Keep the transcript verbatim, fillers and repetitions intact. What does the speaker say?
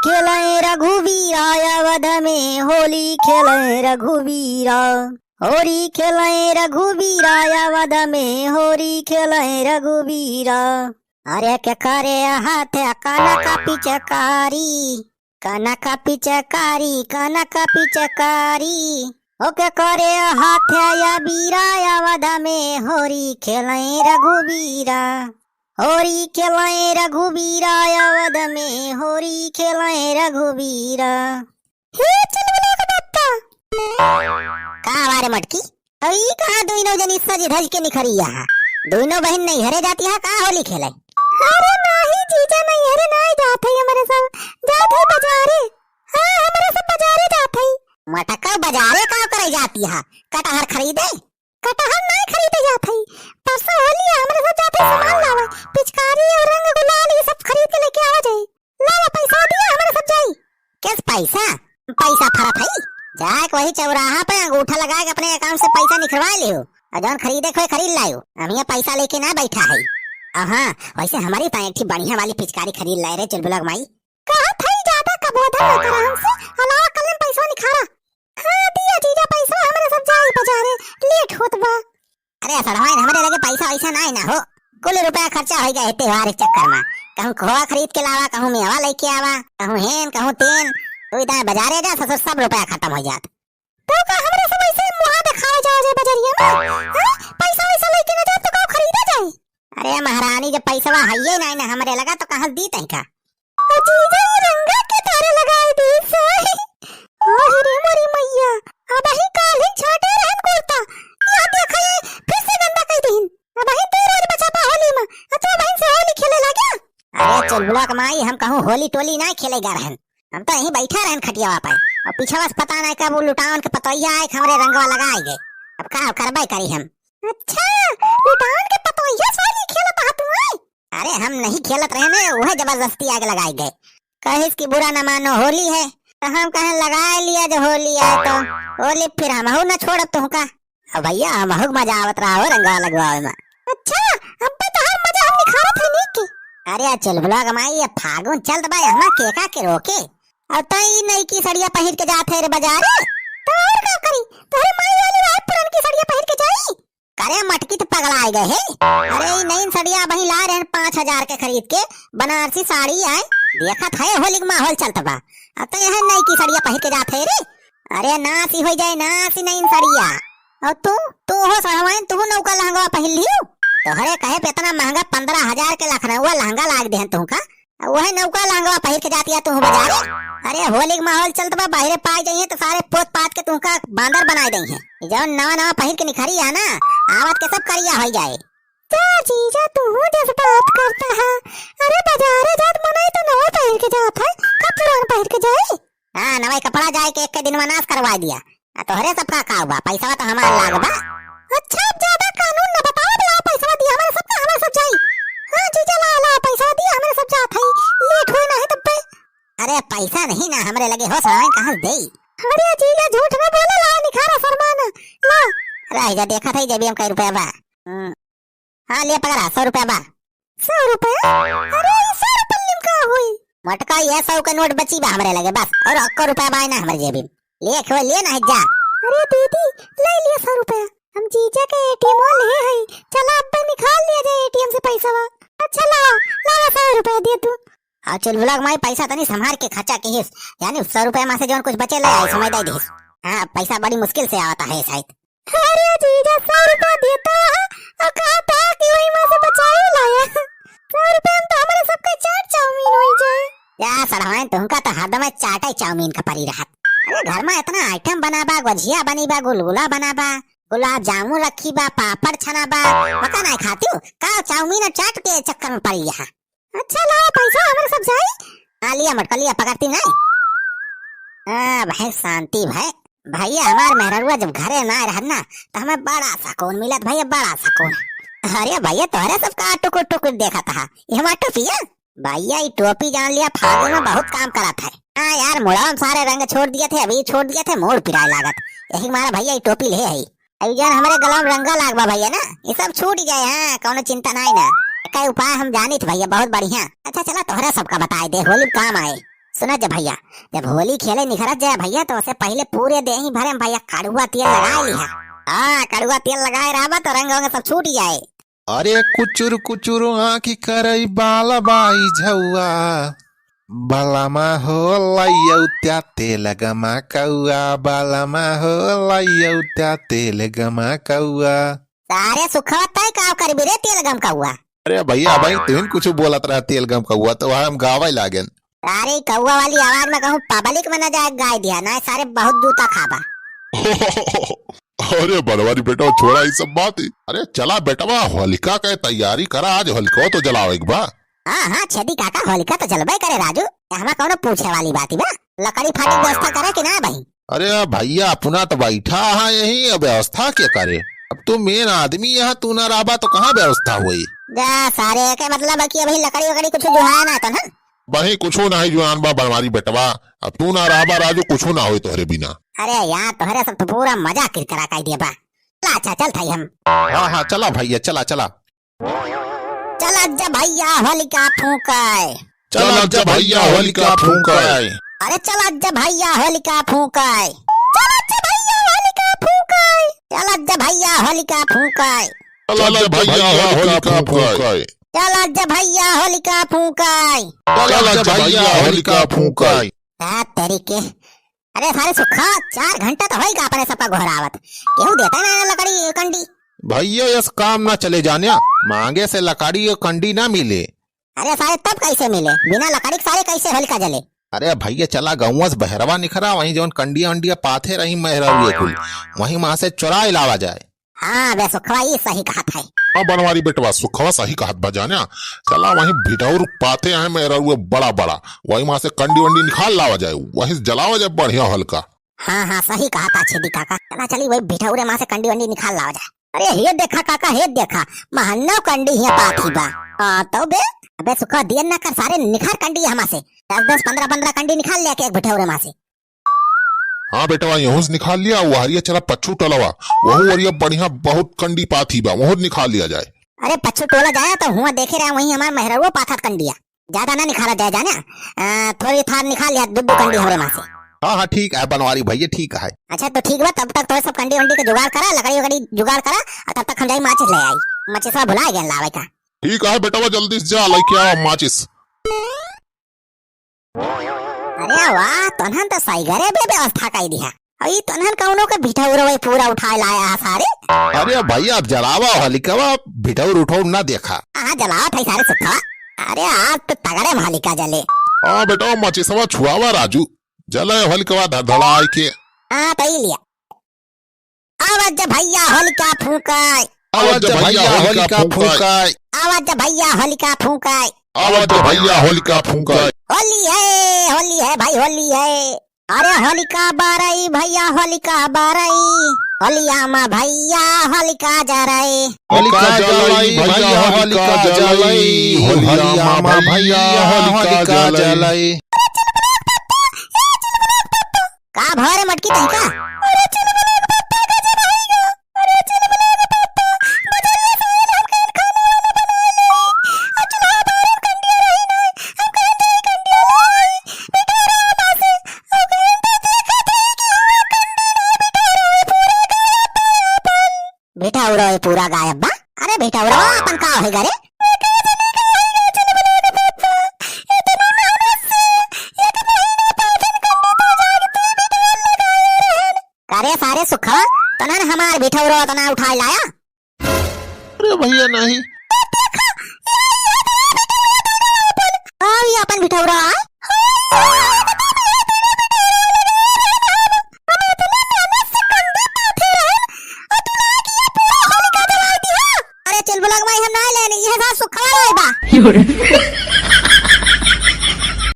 खेलैं रघुबीरा अवध में होली खेलैं रघुबीरा। होरी खेलैं रघुबीरा अवध में होरी खेलैं रघुबीरा। अरे के करे हाथ कनक पिचकारी, कनक पिचकारी, कनक पिचकारी। ओ के करे हाथ अबीरा अवध में होरी खेलैं रघुबीरा। होरी खेलैं रघुबीरा अवध में होरी खेलैं रघुबीरा। हे चुलबुला के बप्पा। का हवा रे मटकी? अउ ई कहाँ दुइनो जनी सज धज के निखरी यहाँ? दुइनो बहिन नैहरे जाती है का होली खेले? अरे नाही जीजा, नैहरे नाही जात है हमरे सब, जात है बजारे। हाँ, हमरे सब बजारे जात है। मटका बजारे का करे जाती है? कटहर खरीदे? कटहर नाही खरीदे जात है, परसों होली है, हमरे सब जात है सामान लावे, पिचकारी अउ रंग गुलाल ये सब खरीद के लेके आवा जाए। लावा पैसा दिया, हमरे सब जाई। किस पैसा? पैसा फरत है? जाए के वही चौराहा पे अंगूठा लगा के अपने account से पैसा निकलवा लियो, अउ जौन खरीदे के होए खरीद लायो। हम यहाँ पैसा लेके ना बैठा है। अउ हाँ, वैसे हमरी ताईं एक ठी बढ़िया वाली पिचकारी खरीद लाए रे चुलबुला के माई। कहत है ज्यादा कबोधन न करा हमसे, अलावा कल में पैसा निखारा। हाँ, दिया जीजा पैसा, हमरे सब जाई बजारे, late होत बा। अरे सड़वाइन, हमरे लगे पैसा वैसा नाई ना हो, कुल रुपया खर्चा होइ गए है त्योहार के चक्कर में। कहूँ खोआ खरीद के लावा, कहूँ मेवा लेके आवा, कहूँ हेन, कहूँ तेन, तू इधर बजारे जा, ससुर सब रुपया खत्म होइ जात। तो का हमरे सब ऐसे मुँह देखावे जाओ जे बजरिया में? हाँ? पैसा वैसा लेके ना जाओ तो का खरीदा जाए? अरे महारानी, जब पैसवा हइये नाई ना हमरे लगा तो कहाँ दी तही का? अ जीजा, ये रंगा के तारे लगाए दी साई। अरे मोरी मैया, अबही काल्हिन छाटे रहन कुर्ता, या देखा ये फिर से गंदा कई दीन। अबही दो रोज बचा बा होली में, अ तू बहिन से होली खेले लगे। अरे चुलबुला के माई, हम कहूँ होली टोली ना खेले गा रहन, हम तो यहीं बैठा रहन खटियावा पे। अउ पीछवा से पता नहीं कब वो लुटावन के पतोहिया आए, हमरे रंगवा लगाए गए। अब का करबे करी हम। अच्छा, लुटावन के पतोहिया से होली खेलत हा तू, आए? अरे हम नहीं खेलत रहे ना, वह जबरदस्ती आके लगाए गए। कहिस कि बुरा न मानो होली है, तो हम कहे लगाए लिया जो होली है तो होली फिर हमहू न छोड़ब तुहका। अब भैया हमहू के मजा आवत रहा हो रंगवा लगवावे में। अच्छा, अब तो हर मजा हम निखारत है नीक के। अरे चुलबुला के माई, ये फागुन चलत बा, हमा केका के रोके? अब तो ई नई की सड़िया पहिर के जात है रे बजारे। तो और का करी? तोहरे माई वाली रहे पुरन की सड़िया पहिर के जाई। करे मटकी तो पगलाए गए है। अरे ई नईन सड़िया अबही लाए रहन पाँच हजार के खरीद के, बनारसी साड़ी आए। देखत है होली के माहौल चलत बा। अब तो यह नई की सड़िया पहिर के जात है रे। अरे नासी होइ जाए, नासी नईन सड़िया। अउ तू, तू हो सड़वाइन, तू नौका लहंगवा पहिर लियो। तोहरे कहे पे इतना महंगा पन्द्रह हजार के लखनऊआ लहंगा लाग देहन तुहका। अउ वह नौका लहंगवा पहिर के जातिया तू बजारे। अरे होली के माहौल चलत बा, बाहरे पाए जाइए तो सारे पोत पात के तुहका बांदर बनाए दइहें। जौन नवा नवा पहिर के निखरी है ना, आवत के सब करिया होइ जाए। का जीजा तू जस बात करता है? अरे बजारे जात मनई तो नवा पहिर के जात है, का पुरान पहिर के जाई? हाँ, नवा कपड़ा जाए के एक के दिन में नाश करवा दिया। आ तोहरे सब का का हुआ? पैसा तो हमार लाग बा। अच्छा, अब ज्यादा कानून न बताओ, अब लाओ पैसा दिया, हमारे सब का, हमारे सब जाई। हाँ जीजा, लाओ, लाओ पैसा दिया, हमारे सब जात है, late होए ना है तब पे। अरे पैसा नहीं ना हमरे लगे हो सड़वाइन, कहाँ से देई? अरे जीजा झूठ न बोला, लाओ निखारा शर्मा ना, लाओ। रह जा, देखा था जेबी में कई रुपया बा। हम्म। हाँ, ले पकड़ा, सौ रुपया बा। सौ रुपया? अरे, ई सौ रुपया में का होई? मोटका, ये सौ के नोट बची बा हमरे लगे बस, और अक्को रुपया बा ना हमरे जेबी में। ले, खोए, ले ना, जा। अरे दीदी, ले लिया सौ रुपया। हम जीजा के ATM ले हई, चला अब्बे निकाल लिया जाए ATM से पैसा बा। अच्छा लावा, लावा सौ रुपया दे तू। आ चुलबुला के माई, पैसा तनी संभार के खर्चा किहिस, यानी सौ रुपया में से जौन कुछ बचे ले आई, समय दे दिस। हाँ, पैसा बड़ी मुश्किल से आवता है शायद। अरे जीजा, सौ रुपया देता है और कहता है कि वही में से बचाए लाया। सौ रुपया में तो हमारे सबके चाट चाउमीन हो जाए। या सड़वाइन, तुमका तो हरदम चाटे चाउमीन का परी रहत। अरे घर में इतना item बना बा, गुझिया बनी बा, गुलगुला बना बा, गुलाब जामुन रखी बा, पापड़ छना बा, पता नहीं खाती हूँ का चाउमीन और चाट के चक्कर में पड़ी यहाँ। अच्छा, लावा पैसा, हमरे सब जाई। हाँ, लिया मटका, लिया, पकड़ती नहीं। हाँ, भाई, शांति भाई। भैया, हमार मेहररुआ जब घरे ना रहत ना, तो हमें बड़ा सुकून मिलत भैया, बड़ा सुकून। अरे भैया, तोहरे सब का टुकुर टुकुर देखत हा, ये हमार टोपिया? भैया, ये टोपी जान लिया, फागुन में बहुत काम करत है। हाँ यार, मुड़वा में सारे रंग छोड़ दिए थे, अभी छोड़ दिए थे, मूड़ पिराए लागत। यही मारा भैया, ये टोपी ले आई। अभी जौन हमरे गला में रंगा लाग बा भैया ना, ये सब छूट जाए। हाँ, कौनो चिंता नाई ना। कई उपाय हम जानित भैया, बहुत बढ़िया। अच्छा चला, तोहरा सबका बताए दे, होली में काम आए। सुना जा भइया, जब होली खेले निखरत जाए भइया, तो ओसे पहिले पूरे देही भरे में भइया कड़ुआ तेल लगाए लिहा। हाँ, कड़ुआ तेल लगाए रहबा तो रंग वंग सब छूट जाए। अरे कुचुर कुचुर आँखी करई बाल बाई झौआ, बलमा हो लइयौ त्या तेल गमा कौआ, बलमा हो लइयौ त्या तेल गमा कौआ। सारे सुखवा तय का करबी रे तेल गम कौआ। अरे भइया, भाई तुम कुछ बोलत रहा तेल गम कौआ, तो हम गावे लागेन। अरे कौआ वाली आवाज में कहूँ पब्लिक में न जाए गाय दिया, ना सारे बहुत जूता खाबा। अरे बनवारी बेटा, छोड़ा ई सब बात। अरे चला बेटवा, होलिका के तैयारी करा, आज होलिका तो जलावे के बा। हाँ, हाँ, छेदी काका, होलिका तो जलबे करे राजू, एहमा कौनो पूछे वाली बात बा? लकड़ी फाटी व्यवस्था करे कि ना भाई? अरे भइया, अपना तो बैठा है यही, अब व्यवस्था के करे? अब तू मेन आदमी यहाँ, तू ना रहबा तो कहाँ व्यवस्था होई? जा सारे, के मतलब है कि अभी लकड़ी वकड़ी कुछ जुहाए ना तो ना? वही कुछ नहीं जुआन बा बनवारी बेटवा, अब तू ना रहबा राजू, कुछ ना होई तोहरे बिना। अरे यार, तोहरे सब तो पूरा मजा किरकिरा कर दिया बा। चला, अच्छा, चल थाई हम। हाँ, हाँ, चला भइया, चला, चला। चला जा भइया होलिका फूंकाए। चला जा भइया होलिका फूंकाए। अरे चला जा भइया होलिका फूंकाए। चला जा भइया होलिका फूंकाए। चला जा भइया होलिका फूंकाए। चला जा भइया होलिका फूंकाए। चला जा भइया होलिका फूंकाए। चला जा भइया होलिका फूंकाए। आ, तेरी के। अरे सारे सुखा, चार घंटा तो होइगा अपने सबका गोहरावत, केहू देता ना लकड़ी कंडी। भइया, यस काम ना चले जान्या, मांगे से लकड़ी और कंडी ना मिले। अरे सारे, तब कैसे मिले? बिना लकड़ी के सारे कैसे होलिका जले? अरे भइया, चला गौवा से बहरवा निखरा, वहीं जौन कंडिया वंडिया पाथे रही मेहररुए कुल, वहीं वहां से चुराए लावा जाए। हाँ बे सुखवा, ई सही कहत है। हाँ बनवारी बेटवा, सुखवा सही कहत बा जान्या। चला वहीं भिठौर पाथे हैं मेहररुए बड़ा बड़ा, वहीं वहां से कंडी वंडी निकाल लावा जाए, वहीं से जलावा जाए बढ़िया होलिका। हाँ, हाँ, सही कहत छेदी काका। चला चली वही भिठौरे माँ से कंडी वंडी निकाल लावा जाए। अरे हे देखा काका, हे देखा, महन्नो कंडी हियाँ पाथी बा। हाँ, तो बे, अबे सुखा दियन ना कर, सारे निखार कंडी हमा से। दस दस, पन्द्रह पन्द्रह कंडी निकाल लिया के एक भिठौरे माँ से। हाँ बेटवा, यहूँ से निकाल लिया, वो हरिया चला पच्छू टोलवा, वहू हरिया बढ़िया बहुत कंडी पाथी बा, वहू निकाल लिया जाए। अरे पच्छू टोला जाया तो हुआ देखे रहा, वहीं हमार मेहररुआ पाथत कंडिया। ज्यादा ना निखारा जाए जाने, अ, थोड़ी थार निकाल लिया, दू दू कंडी हमरे माँ से। हाँ, हाँ, ठीक है बनवारी भइया, ठीक है। अच्छा तो ठीक बा, तब तक तो सब कंडी वंडी के जुगाड़ करा, लकड़ी वकड़ी जुगाड़ करा, और तब तक हम जाई माचिस ले आई। माचिसवा भुला गया लावे का। ठीक है बेटवा, जल्दी से जा लेके आ माचिस। अरे वाह, तोन्हन तो सही घरे बे व्यवस्था कई दिया। अई तोन्हन कौनो के भिठौरवे पूरा उठाए लाया है सारे। अरे भइया, अब जलावा होलिकवा, भिठौर उठौर ना देखा। हाँ, जलावा था सारे सुखा। अरे आज तो तगड़े होलिका जले। हाँ बेटा, माचिसवा छुआवा राजू, जले होलिकवा धड़धड़ाए के। हाँ, पई लिया। आवाज भइया होलिका फूंकाए। आवाज भइया होलिका फूंकाए। आवाज भइया होलिका फूंकाए। आवाज भइया होलिका फूंकाए। होली है, होली है भाई, होली है। अरे होलिका बारई भइया, होलिका बारई। होलिया मा भइया होलिका जरई। होलिका जलई भइया, होलिका जलई। होलिया मा भइया होलिका जलई। का भरे मटकी तई का? अरे चुलबुला के पप्पा का जब आएगा। अरे चुलबुला के पप्पा, बजरिया से आइल हमके खाना वाना बनाए ले। आ चुलबुला बारे कंडिया रही ना, हम कहें जाए कंडिया ले आई। बेटा रे माँ से, हम कहें तो देखा थे कि हुआ कंडी ना, बेटा रे पूरा गायब बा अपन। भिठौरो पूरा गायब बा। अरे भिठौरो अपन का होई गा रे? करे सारे सुखवा, तोन्हन हमार भिठौरो तना उठाए लाया। अरे भइया नहीं। आओ ये अपन भिठौरा। अरे चुलबुला के माई हम ना लेनी, यह सार सुखवा लाए बा।